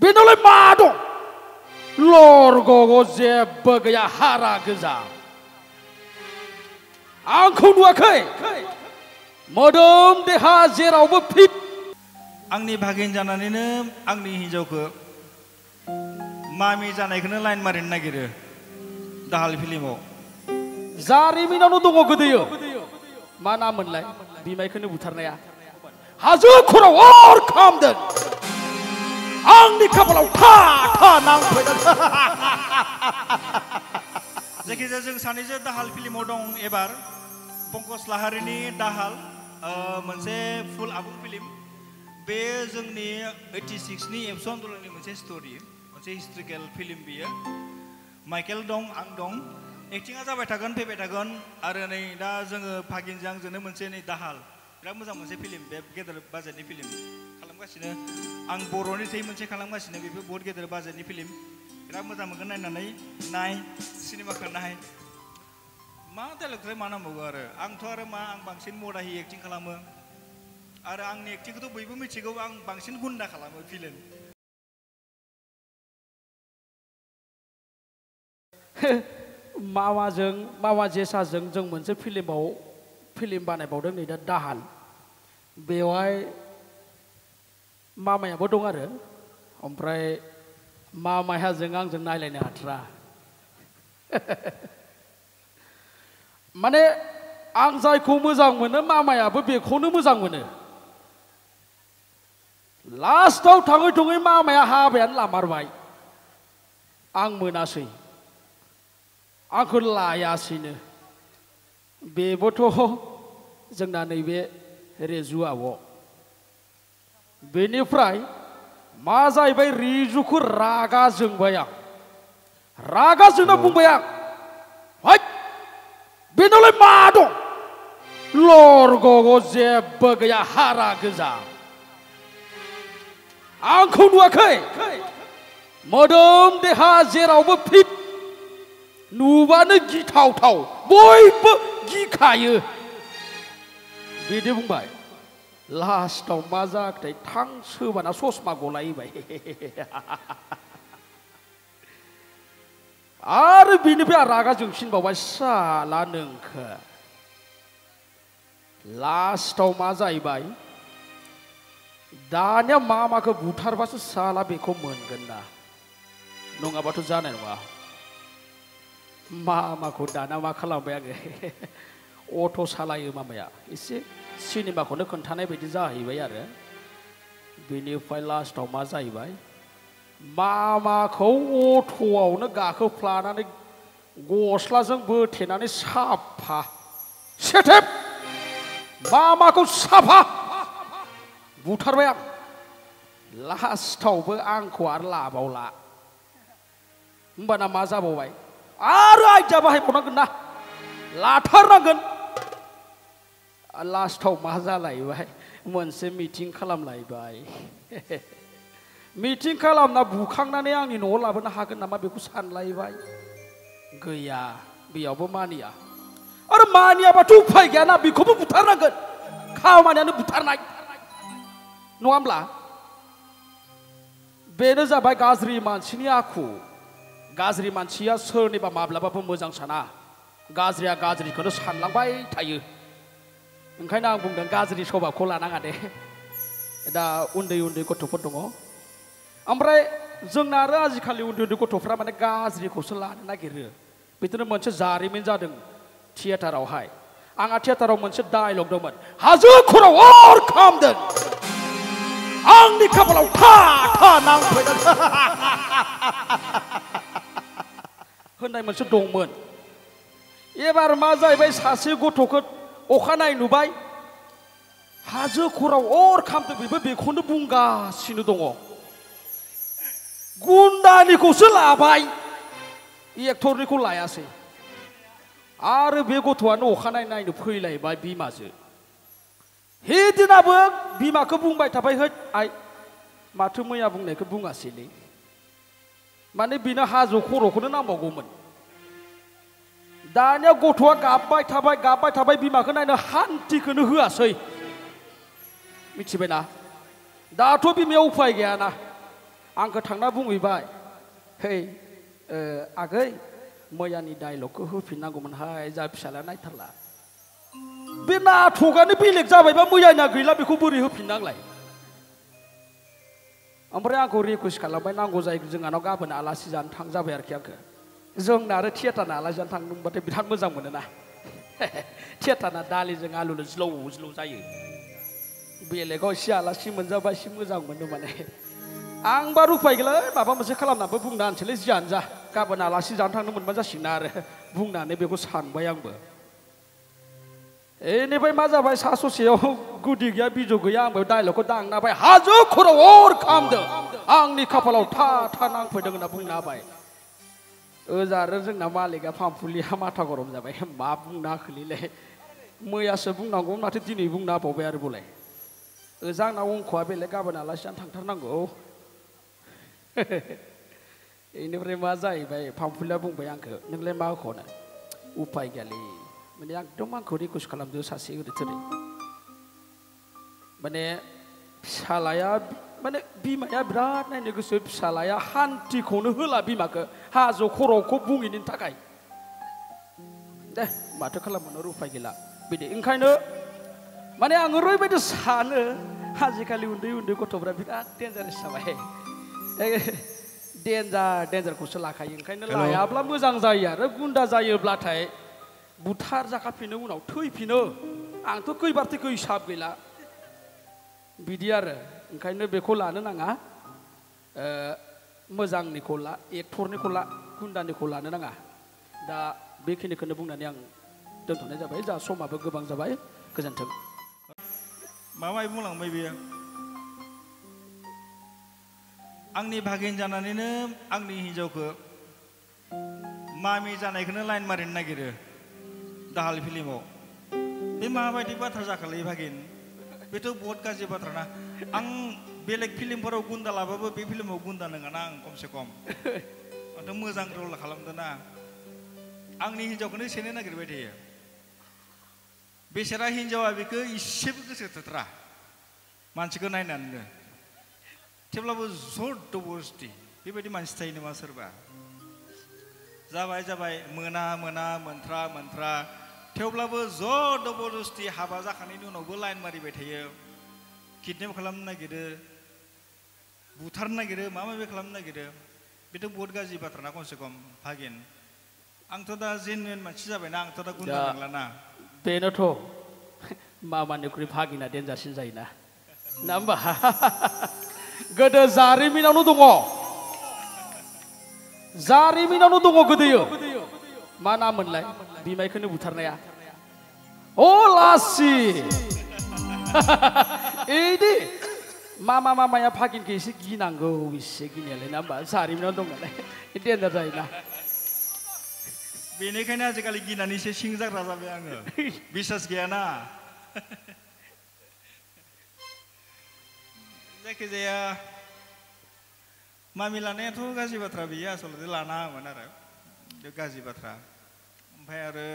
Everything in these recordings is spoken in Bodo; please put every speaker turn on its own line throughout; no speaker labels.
बेनावलाय मा दं लरग'ग' जेबो गैया हारा गोजा आंखौ नुवाखै मोदोम देहा जेरावबो फिट
आंनि भागिन जानानैनो आंनि हिन्जावखौ मामि जानायखौनो लाइन मारिनो नागिरो दाहाल फिल्माव
जारिमिनावनो दङ गोदोयो मा नाममोनलाय बिमायखौनो बुथारनाया हाजो खराव अर खामदों आंनि खाफालाव था था नांफैदों
जायखिजाया जों सानैजों दाहाल फिल्माव दं एबार पंकज लाहारिनि दाहाल मोनसे फुल आबुं फिल्म बे जोंनि 86 नि एबसु आन्दलननि मोनसे स्ट'रि मोनसे हिस्ट्रिकेल फिल्म बियो माइकेल दं आं दं एक्टिंआ जाबाय थागोन फैबाय थागोन आरो नै दा जोङो भागिनजों आंजोंनो मोनसे नै दाहाल बिराद मोजां मोनसे फिल्म बे गेदेर बाजेटनि फिल्म खालामगासिनो आं बर'नि थै मोनसे खालामगासिनो बेबो बहुत गेदेर बाजेटनि फिल्म बिराद मोजां मोनगोन नायनानै नाय सिनेमाखौ नाय मा डाइलगनिफ्राय मा नांबावगौ आरो आंथ' आरो मा आं बांसिन मदाहि एक्टिं खालामो आरो आंनि एक्टिंखौथ' बयबो मिथिगौ आं बांसिन गुन्दा खालामो फिल्म
मामा जेसाजों जों मोनसे फिल्म बानायबावदों नै दा दाहाल बेवहाय मामायाबो दं आरो ओमफ्राय मामाया जों आंजों नायलायनो हाथारा माने आं जायखौ मोजां मोनो मामायाबो बेखौनो मोजां मोनो लास्टआव थाङै थुङै मामाया हाबायानो लामारबाय आं मोनासै आंखौ लायासैनो बेबोथ' जोंना नैबे रेजु आब' बेनिफ्राय मा जाहैबाय रिजुखौ रागा जोंबाय आं रागा जोंना बुंबाय आं है बेनावलाय मा दं लरग'ग' जेबो गैया हारा गोजा आंखौ नुवाखै मोदोम देहा जेरावबो फिट नुबानो गिथावथाव बयबो गिखायो बिदि बुंबाय लास्टआव मा जाखोथाय थां सोबाना ससमा गलायबाय आरो बिनिफ्राय रागा जोंसिनबावबाय साला नोंखो लास्टआव मा जाहैबाय दानिया मामाखौ बुथारबासो साला बेखौ मोनगोन ना नङाबाथ' जानाय नङा मामाखौ दाना मा खालामबाय आङो अट' सालायो मामाया एसे सिनेमाखौनो खोन्थानाय बायदि जाहैबाय आरो बेनिफ्राय लास्टआव मा जाहैबाय मामाखौ अट'आवनो गाखोफ्लानानै गस्लाजों बोथेनानै साफा सेथेब मामाखौ साफा बुथारबाय आं लास्टआवबो आंखौ आरो लाबावला होमबाना मा जाबावबाय आरो आइडिया बाहायबावनांगोन ना लाथारनांगोन लास्टआव मा जालायबाय मोनसे मिटिं खालामलायबाय मिटिं खालामना बुखांनानै आंनि न'आव लाबोनो हागोन नामा बेखौ सानलायबाय गैया बेयावबो मानिया आरो मानियाबाथ' उफाय गैयाना बेखौबो बुथारनांगोन खामानियानो बुथारनाय नङा होमब्ला बेनो जाबाय गाज्रि मानसिनि आखु गाज्रि मानसिया सोरनिबा माब्लाबाबो मोजां साना गाज्रिया गाज्रिखौनो सानलांबाय थायो ओंखायनो आं बुंदों गाज्रि स्वभाबखौ लानाङा दे दा उन्दै उन्दै गथ'फोर दङ ओमफ्राय जोंना आरो आजिखालि उन्दै उन्दै गथ'फ्रा माने गाज्रिखौसो लानो नागिरो बिदिनो मोनसे जारिमिन जादों थियेटारावहाय आंहा थियेटाराव मोनसे डायलग दंमोन हाजो खराव अर खामदों आंनि खाफालाव था था नांफैदों होननाय मोनसे दंमोन एबार मा जाहैबाय सासे गथ'खौ अखानायै नुबाय हाजो खराव अर खामदों बेबो बेखौनो बुंगासिनो दङ गुन्दानिखौसो लाबाय एक्टरनिखौ लायासै आरो बे गथ'आनो अखानायै नायनो फैलायबाय बिमाजों हेदिनाबो बिमाखौ बुंबाय थाबाय है आइ माथो मैया बुंनायखौ बुङासैलै माने बिनो हाजो खर'खौनो नांबावगौमोन दानिया गथ'आ गाबबाय थाबाय बिमाखौ नायनो हान्थिखौनो होआसै मिथिबायना दाथ' बिमाया उफाय गैयाना आंखौ थांना बुंहैबाय हे आगै मैयानि डायलगखौ होफिननांगौमोनहाय जा फिसालाया नायथारला बे नाटकआनो बेलेग जाबायबा मैयानिया गैला बेखौ बोरै होफिननांलाय ओमफ्राय आंखौ रिकुवेस्ट खालामबाय नांगौ जायो जोंहानाव गाबोन आलासि जानो थां जाबाय आरोखि आंखौ जोंना आरो थियेटारना आलासि जानो थांदोंबाथाय बिराद मोजां मोनोना थियेटारना दालिजों आलुजों ज्लौ ज्लौ जायो बेलेगाव एसे आलासि मोनजाबा एसे मोजां मोनो माने आंबा उफाय गैला माबा मोनसे खालामनानैबो बुंना होनसैलै जियानो जा गाबोन आलासि जानो थांनो मोनबा जासिगोन आरो बुंनानै बेखौ सानबाय आंबो एनिफ्राय मा जाबाय सा ससेयाव गुदि गैया बिजौ गैया आंबो डायलगखौ दांनाबाय हाजो खर'आव अर खामदों आंनि खाफालाव था था नांफैदों होनना बुंना होबाय ओजा आरो जोंना मालिकआ पामपुलिया माथा गरम जाबाय मा बुंना होखोलै मैयासो बुंनांगौ माथो दिनै बुंना होबावबाय आरो बलाय ओजा आंना अंख'आ बेलेग गाबोन आलासि जानो थांथारनांगौ बेनिफ्राय मा जाहैबाय पामपुलिया बुंबाय आंखौ नोंलाय मा होख'नो उफाय गैयालै माने एकदम आंखौ रिकुवेस्ट खालामदो सासे ओरै थोरै माने फिसालाया माने बिमाया बिराद नायनो गोसो फिसालाया हान्थिखौनो होला बिमाखौ हाजो खर'खौ बुङैनि थाखाय दे माथो खालामनो उफाय गैला बिदि ओंखायनो माने आं ओरैबायदि सानो आजिखालि उन्दै उन्दै गथ'फ्रा बिराद डेन्जारेस जाबाय डेन्जारखौसो लाखायो ओंखायनो लायाब्ला मोजां जायो आरो गुन्दा जायोब्लाथाय बुथार जाखाफिनो उनाव थैफिनो आंथ' खैबार थैखो हिसाब गैला बिदि आरो ओंखायनो बेखौ लानो नाङा मोजांनिखौ ला एक्टरनिखौ ला गुन्दानिखौ लानो नाङा दा बेखिनिखौनो बुंनानै आं दोनथ'नाय जाबाय जा समाबो गोबां जाबाय गोजोन्थों
माबाय बुंलांबाय बेयो आंनि भागिन जानानैनो आंनि हिन्जावखौ मामि जानायखौनो लाइन मारिनो नागिरो दाहाल फिल्माव बे माबायदि बाथ्रा जाखालै भागिन बेथ' बहुत गाज्रि बाथ्रा ना आं बेलेग फिल्मफोराव गुन्दा लाबाबो बे फिल्माव गुन्दा नङाना आं खमसे खम माथो मोजां रल खालामदों ना आंनि हिन्जावखौनो सेनो नागिरबाय थायो बेसेरा हिन्जावा बेखौ इसेबो गोसो थोथ्रा मानसिखौ नायनानैनो थेवब्लाबो जर जबरदस्ति बेबायदि मानसि थायो नामा सोरबा जाबाय मोना मोनथ्रा थेवब्लाबो जर जबरदस्ति हाबा जाखांनायनि उनावबो लाइन मारिबाय थायो किडनेप खालामनो नागिरो बुथारनो नागिरो माबा माबि खालामनो नागिरो बेथ' बहुत गाज्रि बाथ्रा ना खमसे खम भागिन आंथ' दा जेनुइन मानसि जाबायना आंथ' दा गुन्दा नांलाना
बेनोथ' मामानिख्रुइ भागिना डेन्जारसिन जायोना ना होमबा गोदो जारिमिनावनो दङ गोदोयो मा नाममोनलाय बिमायखौनो बुथारनाया अ लासि एदि मामाया भागिनखौ एसे गिनांगौ एसे गिनायालाय ना होमबा जारिमिनाव दं नालाय डेन्जार जायोना
बेनिखायनो आजिखालि गिनानै एसे सिं जाग्रा जाबाय आङो बिसास गैयाना जायखिजाया मामि लानायाथ' गाज्रि बाथ्रा बेयो आसलथे लानाङामोन आरो बे गाज्रि बाथ्रा ओमफ्राय आरो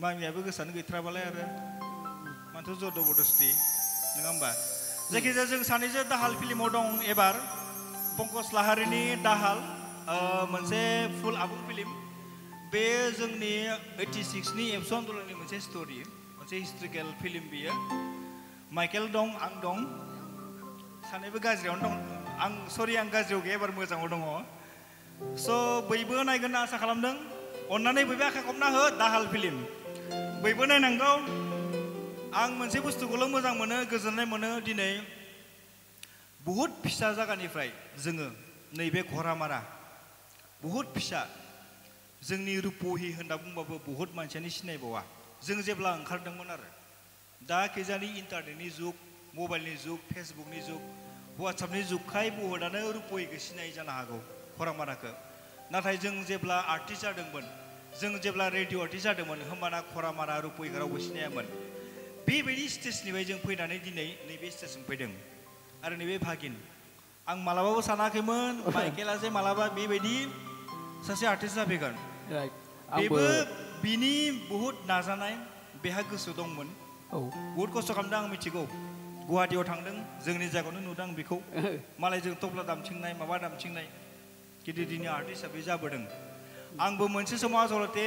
मामियाबो गोसोआनो गैथ्राबालाय आरो माथो जर जबरदस्ति नङा होमबा जायखिजाया जों सानैजों दाहाल फिल्माव दं एबार पंकज लाहारिनि दाहाल मोनसे फुल आबुं फिल्म बे जोंनि 86नि एबसु आन्दलननि मोनसे स्ट'रि मोनसे हिस्ट्रिकेल फिल्म बियो माइकेल दं आं दं सानैबो गाज्रियावनो दं आं गाज्रियाव गैया एबार मोजाङाव दङ स' बयबो नायगोन होनना आसा खालामदों अन्नानै बयबो आखाइ खबना हो दाहाल फिल्म बयबो नायनांगौ आं मोनसे बुस्थुखौल' मोजां मोनो गोजोननाय मोनो दिनै बुहुत फिसा जायगानिफ्राय जोङो नैबे घरामारा बुहुत फिसा जोंनि रुपहि होनना बुंबाबो बुहुत मानसियानो सिनायबावा जों जेब्ला ओंखारदोंमोन आरो दा खिजानि इन्टारनेटनि जुग मबाइलनि जुग फेसबुकनि जुग वाट्सएपनि जुगखाय बुहुतानो रुपहिखौ सिनाय जानो हागौ घरामाराखौ नाथाय जों जेब्ला आर्टिस्ट जादोंमोन जों जेब्ला रेडिअ आर्टिस्ट जादोंमोन होमबाना घरामारा रुपहिखौ रावबो सिनायामोन बेबायदि स्टेजनिफ्राय जों फैनानै दिनै नैबे स्टेजसिम फैदों आरो नैबे भागिन आं मालाबाबो सानाखैमोन माइकेला जे मालाबा बेबायदि सासे आर्टिस्ट जाफैगोन बेबो बिनि बुहुत नाजानाय बेहा गोसो दंमोन बुहुत खस्थ' खालामदों आं मिथिगौ गुवाहाटियाव थांदों जोंनि जायगायावनो नुदों आं बेखौ मालायजों तबला दामथिंनाय माबा दामथिंनाय गिदिर दिनै आर्टिस्ट हिसाबै जाबोदों आंबो मोनसे समाव आसलते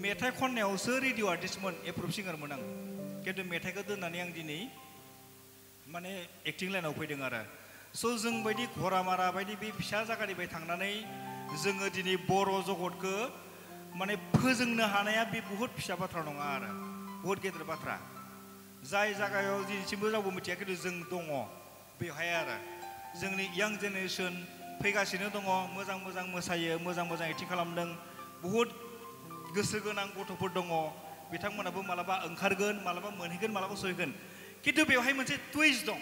मेथाइ खननायावसो रेडिअ आर्टिस्टमोन एप्रुभ सिंगारमोन आं खिन्थु मेथाइखौ दोननानै आं दिनै माने एक्टिं लाइनाव फैदों आरो स' जों बायदि घरामारा बायदि बे फिसा जायगानिफ्राय थांनानै जोङो दिनै बर' जगतखौ माने फोजोंनो हानाया बे बुहुत फिसा बाथ्रा नङा आरो बुहुत गेदेर बाथ्रा जाय जायगायाव दिनैसिमबो रावबो मिथिया खिन्थु जों दङ बेवहाय आरो जोंनि यां जेनेरेसन फैगासिनो दङ मोजां मोजां मोसायो मोजां मोजां एक्टिं खालामदों बुहुत गोसो गोनां गथ'फोर दङ बिथांमोनाबो मालाबा ओंखारगोन मालाबा मोनहैगोन मालाबा सहैगोन खिन्थु बेवहाय मोनसे टुइस्ट दं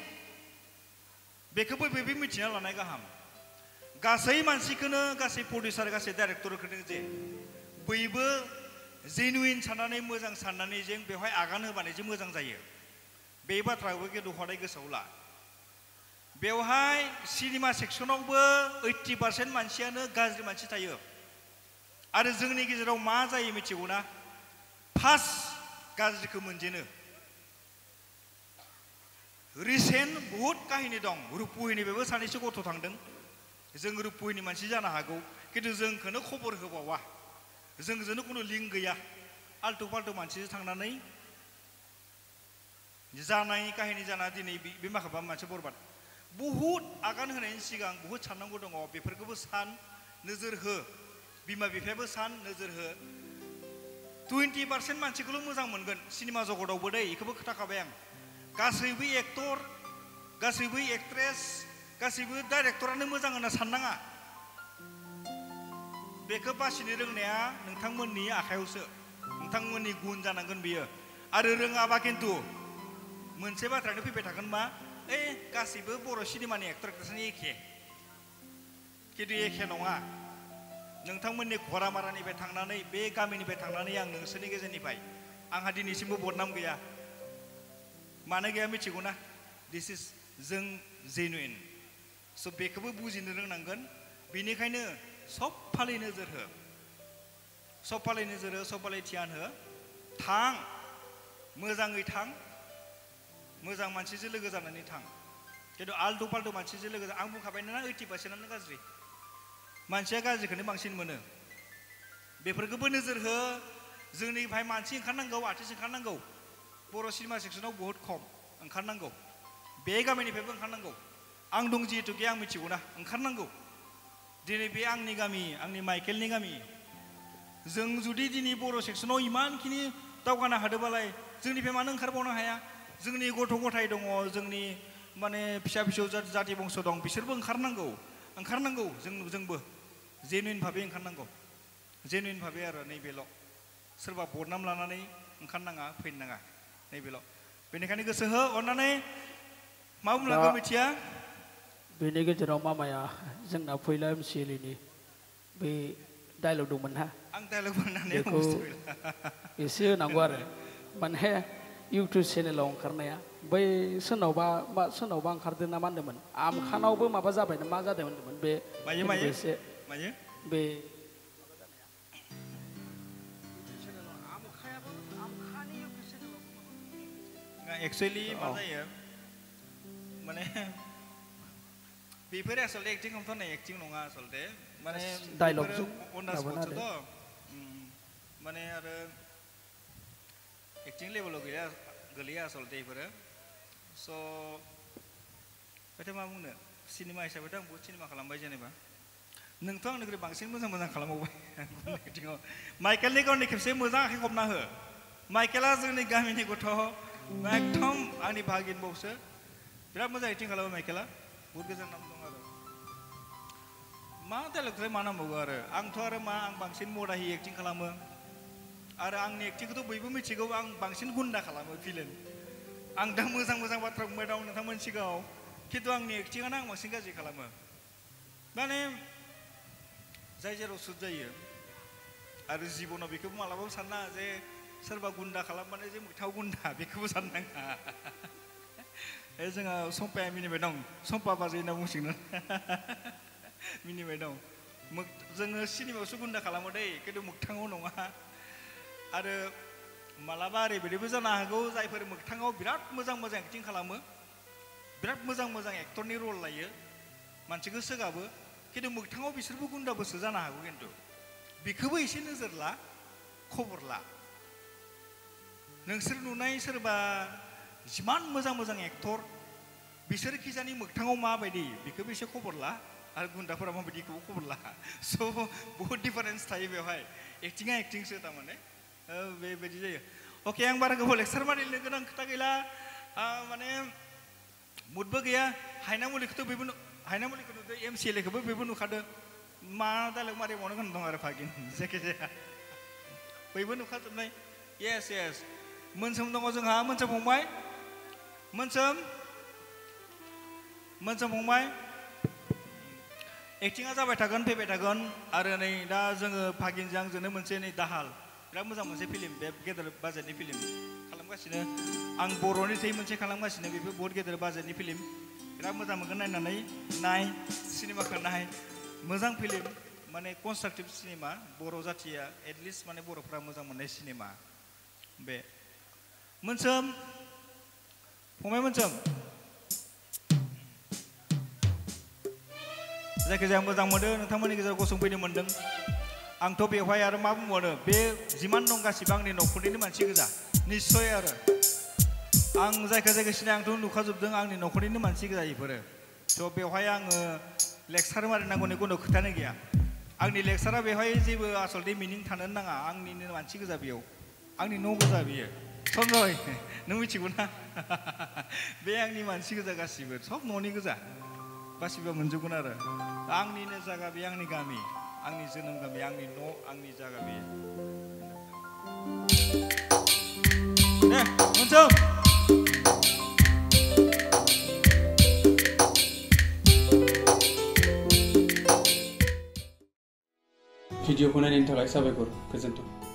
बेखौबो बयबो मिथिना लानाय गाहाम गासै मानसिखौनो गासै प्रडिउसार गासै डाइरेक्टरखौनो जे बयबो जेनुइन साननानै मोजां साननानै जों बेवहाय आगान होबानो जे मोजां जायो बे बाथ्राखौबो खिन्थु हदाय गोसोआव ला बेवहाय सिनेमा सेक्सनावबो 80% मानसियानो गाज्रि मानसि थायो आरो जोंनि गेजेराव मा जायो मिथिगौ ना फार्स्ट गाज्रिखौ मोनजेनो रिसेन्ट बुहुत काहिनी दं रुपुहिनिफ्रायबो सानैसो गथ' थांदों जों रुपुहिनि मानसि जानो हागौ खिन्थु जोंखौनो खबर होबावा जोंजोंनो खुनु लिंक गैया आल्टु फाल्टु मानसिजों थांनानै जानाय काहिनी जाना दिनै बे माखाबा मानसि बरबाद बुहुत आगान होनायनि सिगां बुहुत साननांगौ दङ बेफोरखौबो सान नोजोर हो बिमा बिफायाबो सान नोजोर हो 20% मानसिखौल' मोजां मोनगोन सिनेमा जगतावबो दै बेखौबो खोथाखाबाय आं गासैबो एक्टर गासैबो एक्ट्रेस गासैबो डाइरेक्टरानो मोजां होनना साननाङा बेखौ बासिनो रोंनाया नोंथांमोननि आखायावसो नोंथांमोननि गुन जानांगोन बियो आरो रोङाबा खिन्थु मोनसे बाथ्रानो फैबाय थागोन मा गासैबो बर' सिनेमानि एक्टर एक्ट्रेसनि एखे खिन्थु एखे नङा नोंथांमोननि घरामारानिफ्राय थांनानै बे गामिनिफ्राय थांनानै आं नोंसोरनि गेजेरनिफ्राय आंहा दिनैसिमबो बदनाम गैया मानो गैया मिथिगौ ना दिस इज जों जेनुइन स' बेखौबो बुजिनो रोंनांगोन बेनिखायनो सब फाले नोजोर हो सब फाले नोजोर हो सब फाले धियान हो थां मोजाङै थां मोजां मानसिजों लोगो जानानै थां खिन्थु आल्टु फाल्टु मानसिजों लोगो आं बुंखाबाय ना 80%आनो गाज्रि मानसिया गाज्रिखौनो बांसिन मोनो बेफोरखौबो नोजोर हो जोंनिफ्राय मानसि ओंखारनांगौ आर्टिस्ट ओंखारनांगौ बर' सिनेमा सेक्सनाव बहुद खम ओंखारनांगौ बे गामिनिफ्रायबो ओंखारनांगौ आं दं जिहेतु गैया आं मिथिगौ ना ओंखारनांगौ दिनै बे आंनि गामि आंनि माइकेलनि गामि जों जुदि दिनै बर' सेक्सनाव इमानखिनि दावगानो हादोंबालाय जोंनिफ्राय मानो ओंखारबावनो हाया जोंनि गथ' गथाय दङ जोंनि माने फिसा फिसौ जाथि बंस दं बिसोरबो ओंखारनांगौ जोंबो जेनुइन भाबै ओंखारनांगौ जेनुइन भाबै आरो नैबेल' सोरबा बदनाम लानानै ओंखारनाङा फैनो नाङा नैबेल' बेनिखायनो गोसो हो अननानै मा बुंनांगौ मिथिया
बेनि गेजेराव मामाया जोंना फैला MCLA बे डायलग दंमोन ना
आं डायलग बुंनानै
बेखौ एसे होनांगौ आरो माने इउटुब चेनेलाव ओंखारनाया बै सोरनावबा ओंखारदों ना मा होनदोंमोन आमखानावबो माबा जाबाय ना मा जादों होनदोंमोन बे एसे बे
एक्सुवेलि मा जायो माने बेफोर आसलते एक्टिं खालामथारनाय एक्टिं नङा आसलते माने
डायलग
माने आरो एक्टिं लेभेलाव गोलैया आसलते बेफोरो स' बेथ' मा बुंनो सिनेमा हिसाबैथ' आं बहुद सिनेमा खालामबाय जेनेबा नोंथ' आंनिख्रुइ बांसिन मोजां खालामबावबाय एक्टिङाव माइकेलनि गावनि खेबसे मोजां आखाइ खबना हो माइकेला जोंनि गामिनि गथ' एकदम आंनि भागिनबावसो बिराद मोजां एक्टिं खालामो माइकेला बहुद गोजान नाम दं आरो मा डायलगनिफ्राय मा नांबावगौ आरो आंथ' आरो मा आं बांसिन मदाहि एक्टिं खालामो आरो आंनि एक्टिंखौथ' बयबो मिथिगौ आं बांसिन गुन्दा खालामो भिलेन आं दा मोजां बाथ्रा बुंबाय दं नोंथांमोन सिगाङाव खिन्थु आंनि एक्टिङानो आं बांसिन गाज्रि खालामो माने जाय जेराव सुट जायो आरो जिबनाव बेखौबो मालाबाबो सानना जे सोरबा गुन्दा खालामबानो जे मोगथाव गुन्दा बेखौबो साननाङा जोंहा सम्पाया मिनिबाय दं सम्पा बाजै होनना बुंसिगोन मिनिबाय दं जोङो सिनेमायावसो गुन्दा खालामो दै खिन्थु मोगथाङाव नङा आरो मालाबा ओरैबायदिबो जानो हागौ जायफोर मोगथाङाव बिराद मोजां मोजां एक्टिं खालामो बिराद मोजां मोजां एक्टरनि रल लायो मानसिखौ सोगाबो खिन्थु मोगथाङाव बिसोरबो गुन्दाबोसो जानो हागौ खिन्थु बेखौबो एसे नोजोर ला खबर ला नोंसोर नुनाय सोरबा जिमान मोजां मोजां एक्टर बिसोर खिजानि मोगथाङाव माबायदि बेखौबो एसे खबर ला आरो गुन्दाफोरा माबायदिखौबो खबर ला स' बहुद डिफारेन्स थायो बेवहाय एक्टिङा एक्टिंसो थारमाने बेबायदि जायो अके आं बारा गोबाव लेक्सार मारिनो गोनां खोथा गैला माने मुदबो गैया हायना मुलिखौथ' बेबो हायना मुलिखौ नुदों MCLA खौबो बेबो नुखादों मा दालाय मारै मावनो गोनां दं आरो फागिन जायखिजाया बयबो नुखाजोबनाय येस येस मोनसोम दङ जोंहा मोनसोम फंबाय मोनसोम फंबाय एक्टिङा जाबाय थागोन फैबाय थागोन आरो नै दा जोङो फागिनजों आंजोंनो मोनसे नै दाहाल बिराद मोजां मोनसे फिल्म बे गेदेर बाजेटनि फिल्म खालामगासिनो आं बर'नि थै मोनसे खालामगासिनो बेबो बहुत गेदेर बाजेटनि फिल्म बिराद मोजां मोनगोन नायनानै नाय सिनेमाखौ नाय मोजां फिल्म माने कनस्ट्राक्टिभ सिनेमा बर' जाथिया एटलिस्ट माने बर'फ्रा मोजां मोननाय सिनेमा बे मोनसोम फंबाय मोनसोम जायखिजाया मोजां मोनो नोंथांमोननि गेजेराव गसंफैनो मोन्दों आंथ' बेवहाय आरो मा बुंबावनो बे जिमान दं गासिबो आंनि न'खरनिनो मानसि गोजा निस्सय आरो आं जायखा जायगा सिनाय आंथ' नुखाजोबदों आंनि न'खरनिनो मानसि गोजा बेफोरो थ' बेवहाय आङो लेक्सार मारिनांगौनि खुनु खोथानो गैया आंनि लेक्सारा बेवहाय जेबो आसलथे मिनिं थानो नाङा आंनिनो मानसि गोजा बेयाव आंनि न' गोजा बियो सन्जय नों मिथिगौ ना बे आंनि मानसि गोजा गासिबो सब न'नि गोजा गासिबो मोनजोबगोन आरो आंनिनो जायगा बे आंनि गामि आंनि जोनोम गामि आंनि न' आंनि जायगा बे दे मोनसोम
भिडिअखौ नायनायनि थाखाय साबायखर गोजोन्थों।